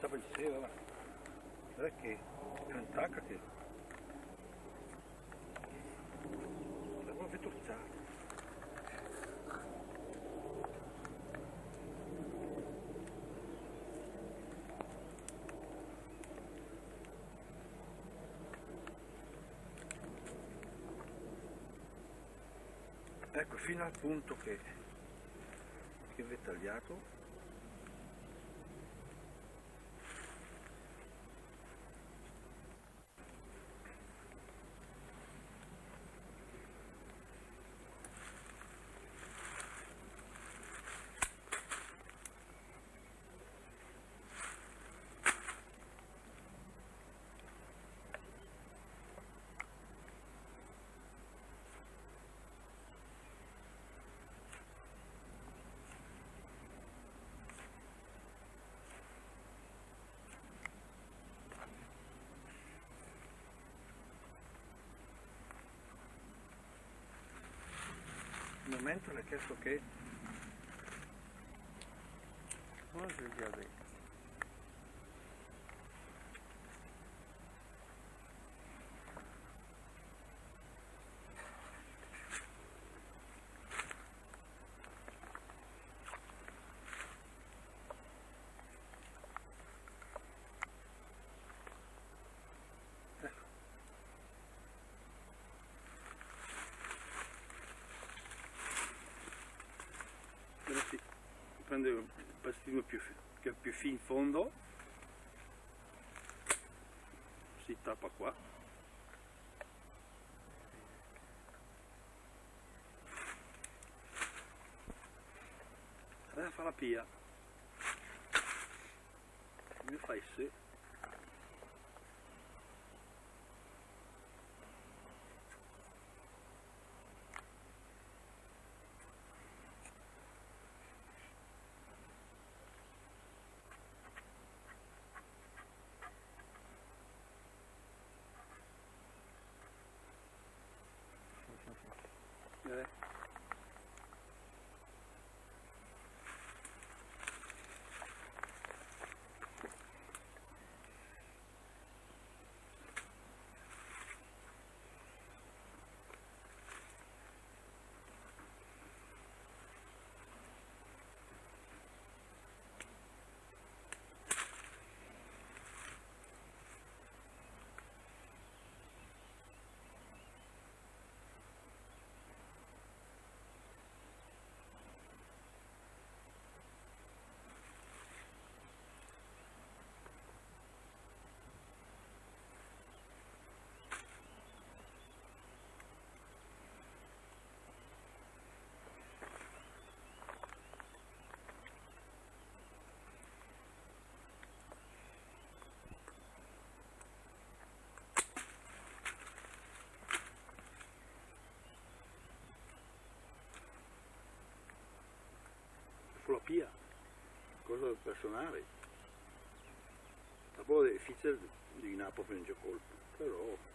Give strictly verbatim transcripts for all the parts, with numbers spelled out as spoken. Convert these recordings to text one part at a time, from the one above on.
Pensava, guarda che cantata che la vuol fetturzare. Ecco, fino al punto che, che v'è tagliato. Al momento l'è chesto che... Cosa che... Adesso si prende il pastino più fi-, che è più fin in fondo, si tappa qua. Adesso fa la pia. Come fai se... Eh. Fò la pia, cosa personale. Dopo è difficile di andare proprio in giù colpo, però.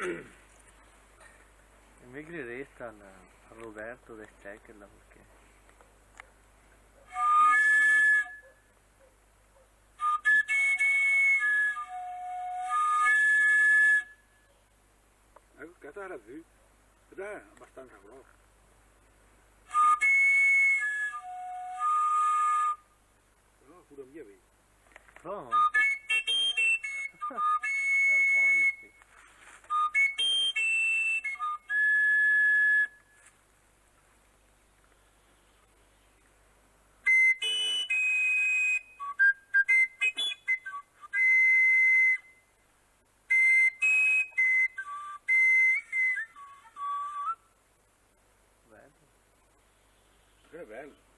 E me grirèss al, al Roberto de stèchela, perché Ecco, questa era V. Questa è abbastanza grossa. Però pure mia V. Prova? Armonici. Bello. Che bello.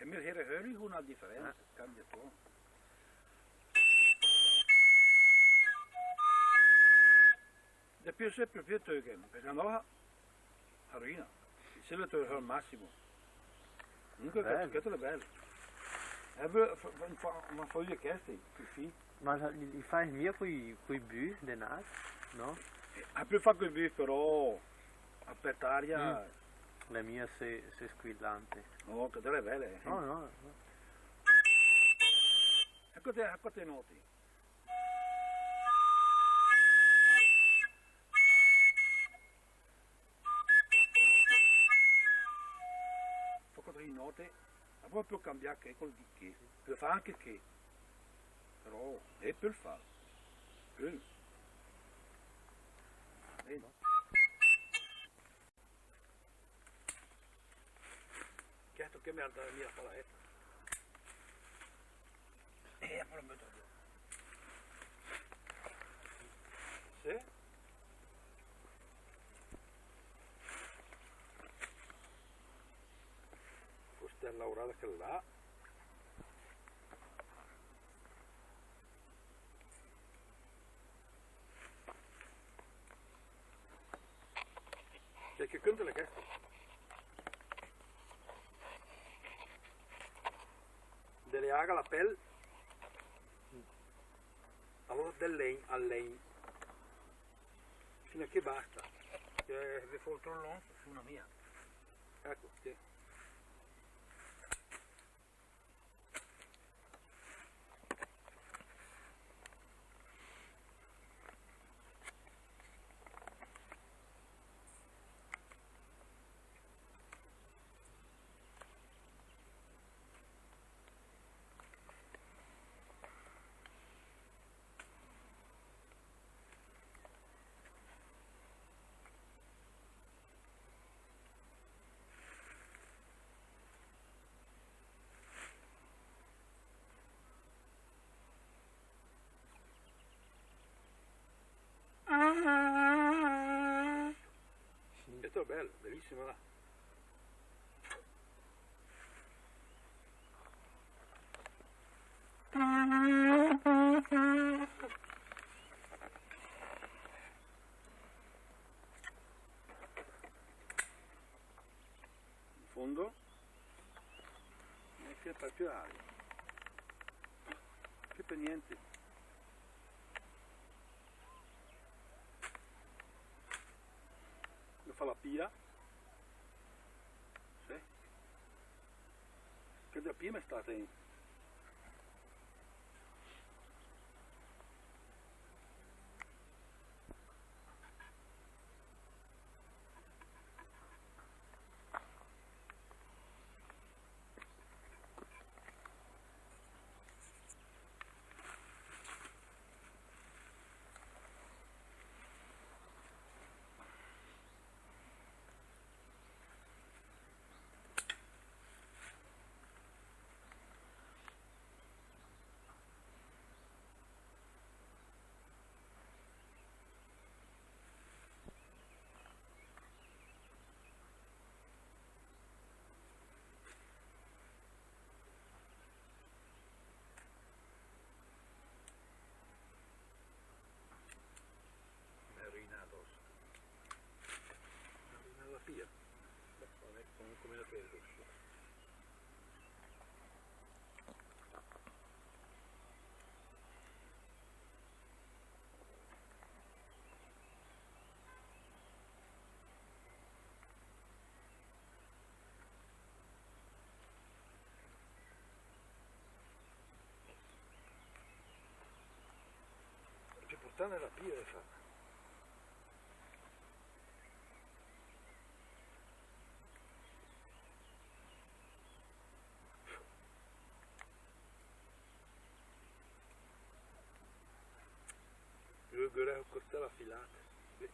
E me hèra hèra una diferensa, cambia tono. De piö se piö piö töghem, perché no la rovina. Se la töe al massimo. Comunque, bello. Questo è bello. Eh, beh, fa, fa, fa, ma fa via questi, così. Ma la, li, li fa mia coi, coi bü de nas, no? Eh, piö fa coi bü, però a petària. Mm. La mia se, se squillante. No, che deve belle, eh. No, no, no. Ecco te, ecco te noti. Fa quattro note, ma poi può cambiare che col di che, può fare anche che, però è per fare. Eh. Eh. Certo che me la dà mia la paletta. E poi la metto giù. Sì? Questa è lavorata che là. Cioè, che conta la questa? Deve aver la pelle. Allora del legno al legno. Fino a che basta. Che ve fa un trollon su una mia. Ecco, sì. Sì. Questo è bello, bellissimo, là. In fondo. E che particolare. Che per niente. Lo fa la pia. Sì. Che da pia è stata, eh. Sta nella pia de fa. Lu che l'ha cortà la filata. Beh.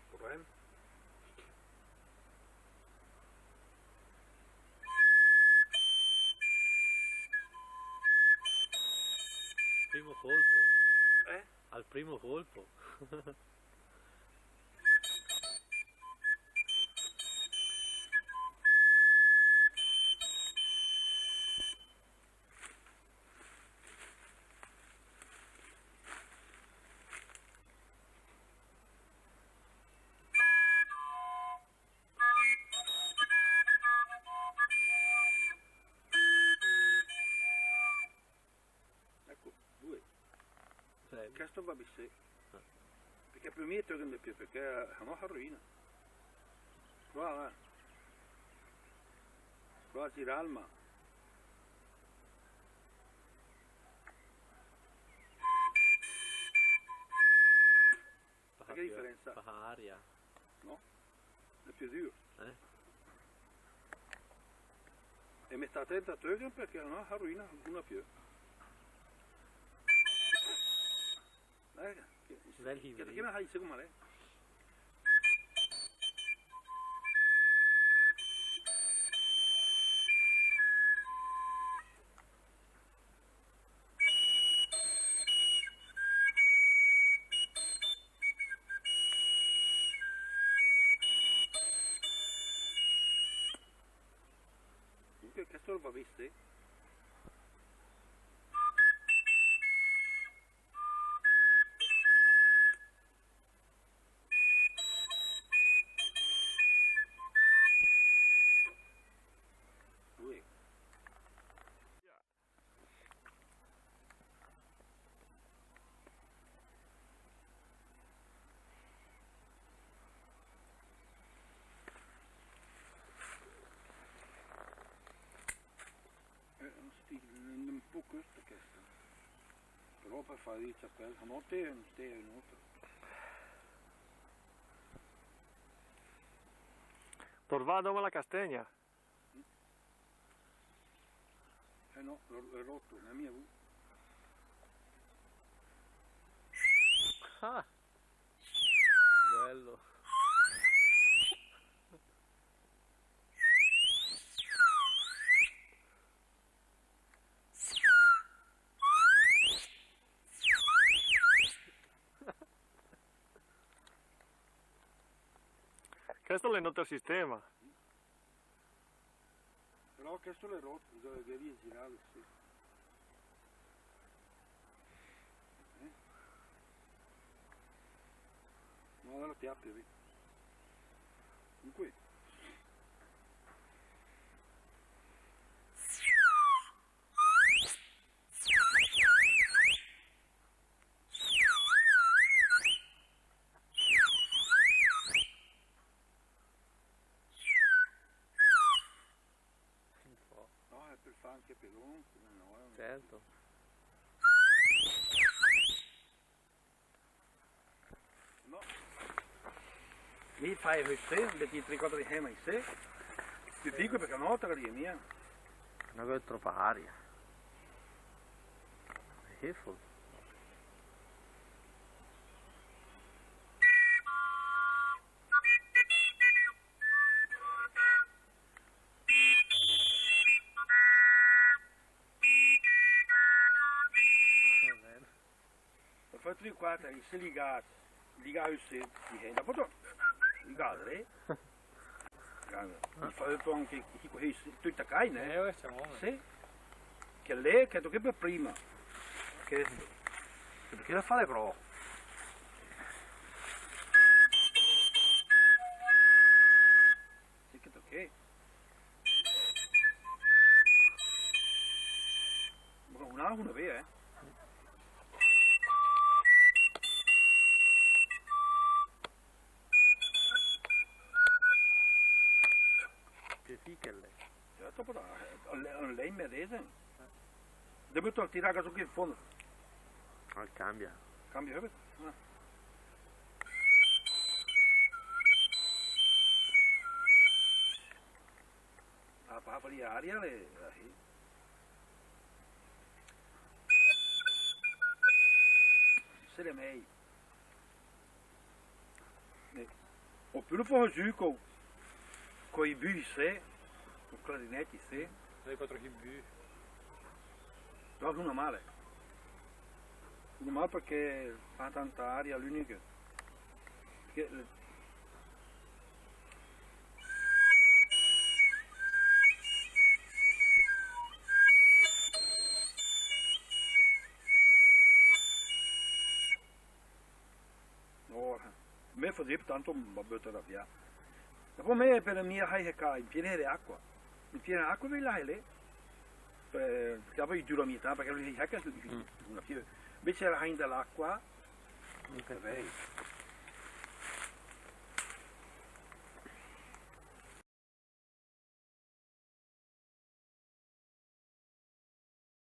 Problema? Primo colpo. Eh? Al primo colpo. Ecco, due. Cioè, chesto va bé, sì. Ah. Perché per me torna di più, perché se no la rovina. Prova, va. Prova a girarla, ma Fa che più, differenza? Fa aria. No, è più duro. Eh? E me sta attento a togliere perché se no la rovina una più. Eh, che, che, che me fai, sai come l'è? Comunque, chesto va bé, sì. Ui. Eh, sti, un po' corta chesta. Però per fare il cappello, notte, notte, notte. Torvà doma la castegna. Eh no, l'è, l'è roto, l'è mia vu. Ah! Bello. Chesto l'è 'n oter sistema. Però chesto l'è roto, bisogna che via girare, sì. Eh? No, allora ti apri, vedi. Comunque. Un po'. No, è per fare anche per loro, no, eh. Certo. No. Mi fai queste, metti tre quattro schemi, se. Ti dico perché no, te la mia. No, che è troppa aria. Che fu? Va bene. Ho fatto di qua, dai, se liga, liga, se, di, eh, dopo to-, liga, eh. Liga, mi fa detto anche, dico, eh, se, tu te cai, né? Eh, ora siamo. Sì. Che lei, che tocca per prima. Che, perché la fa le pro? Sì, che tocca. Ma un altro, una vera, eh? Chèle. Certo, però, eh, lé, lé in medèsem. Debito tirà sö che in fondo. Ah, cambia. Cambia, eh? Ah. Ah, fa, fa aria, lé, eh, sì. Se l'è mèi. Eh, opüre fó sö co, coi büs, sé, coi clarinèt, sé. Sì, quatro chi büs. Però suna mal. Suna mal perché fa tanta aria l'ünico. Che, eh, Ora, mé fazìa tanto, ma bötala vià. Dopò mé per mia hai che in piena acqua. In piena acqua ve la hai lé. Eh, che poi dura mia tanto, perché lü dice che una fie-, invece la hai in l'acqua, ok. Vabbè.